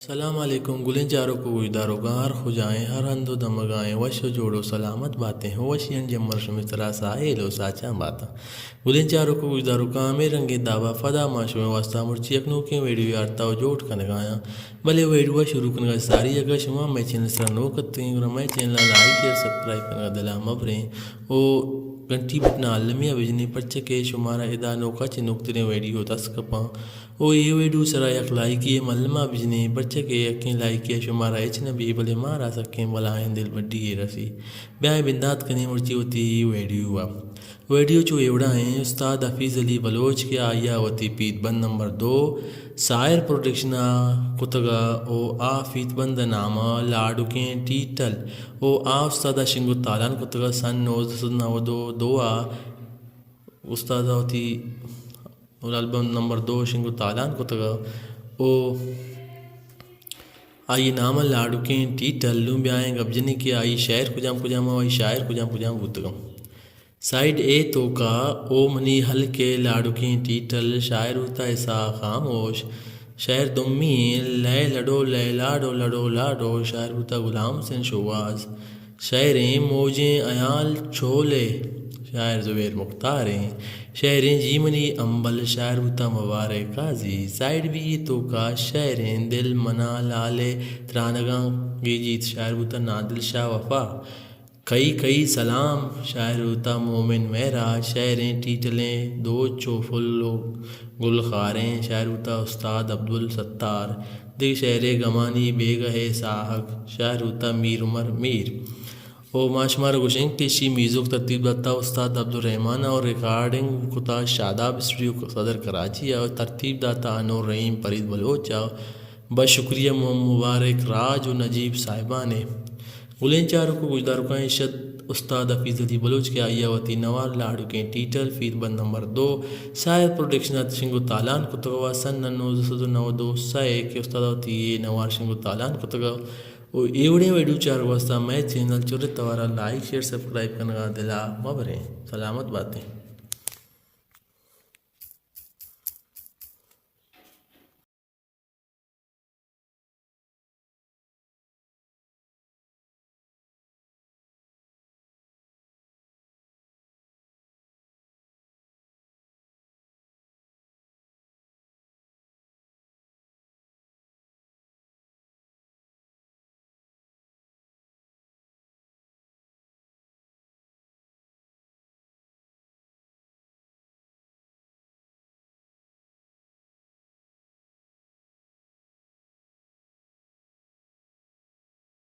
سلام علیکم گلیں چاروک و گوشداروکاں، ہر کجائیں، ہر ہند و دمگائیں، وش و جوڑ و سلامت باتیں، ہو وشیانی جمر شمے سرا ساہیل و ساچان باتاں۔ گلیں چاروک و گوشداروکاں، ہمے رنگیں دابا پدا ما شمے واسطہ مرچی یک نوکیں ویڈیو آرتا و جوڑ کنگایاں۔ بلے ویڈیو شروع کنگا ساری اگا شما مئے چینل سرا نوک اتگیں گڑا مئے چینل لائک شیئر سبسکرائب کنگا دلا مبریں و گھنٹی بٹنا المی بجنیں، پرچہ کہ شمارا ادا نوکا چہ نوکتریں ویڈیو دست کپاں۔ او اے ویڈیو سرا یک لائکی ء ملما بجنیں، پرچہ کہ یکیں لائکی ء شمارا ہچ نہ بی، بلے مارا سکیں بلاہیں دلبڈی یے رسی۔ بیائیں بندات کنیں مرچی وتی ویڈیو ء۔ ویڈیو چو اے وڑا ایں، استاد حفیظ علی بلوچ کہ آئی ء وتی پیت بند نمبر دو ساحر پروڈکشن ء کتگ ء او آ پیت بند ء نام ء لاڈکیں ٹیٹل او آ استاد ء شنگ و تالان کتگ ء سن نوزدہ سد نود و دو ء استاد ء وتی البم نمبر دو شنگ و تالان کتگ ء او آئی نام ء لاڈکیں ٹیٹل۔ نوں بیائیں گپ جنیں کہ آئی شاعر کجام کجام ء آئی شاعر کجام کجام بوتگ انت۔ سائیڈ اے توکا او منی ہلک ء لاڈکیں ٹیٹل، شاعر بوتا اسحاق خاموش۔ شاعر دومی ایں لئے لڈو لئے لاڈو لڈو لاڈو، شاعر بوتا غلام حسین شوہاز۔ شعریں موجیں ایال چولے، شاعر زبیر مختاریں۔ شعریں جی منی امبل، شاعر بوتا مبارک قاضی۔ سائیڈ بی ء توکا شعریں دل منا لالے ترانگاں گیجیت، شاعر بوتا نادل شاہ وفا۔ کئی کئی سلام، شاعر بوتا مومن مہراج۔ شعریں ٹیٹلیں دوچ و پھل و گل خاریں، شاعر بوتا استاد عبدالستار۔ دگہ شعرے گمانی بیگہ ء ساہگ، شاعر بوتا میر عمر میر۔ او ما شمارا گوشیں کہ اشی میوزک ترتیب داتا استاد عبدالرحمن ء، ریکارڈنگ کتا شاداب اسٹوڈیو صدر کراچی ء، ترتیب داتا انور رحیم فرید بلوچ ء۔ بس شکریہ محمد مبارک راج و نجیب صاحبان ء۔ گلیں چاروک و گوشداروکاں، ایش ات استاد حفیظ علی بلوچ کہ آئی ء وتی نوار لاڈکیں ٹیٹل، فیت بند نمبر دو، ساحر پروڈکشن ء شنگ و تالان کتگ و سن نوزدہ سد و نود و سئے کہ استاد ء وتی اے نوار شنگ و تالان کتگ و اے وڑیں ویڈیو چارگ واسطہ مئے چینل چرت توارا لائک، شیئر، سبسکرائب کنگا دلا مبریں۔ سلامت باتیں۔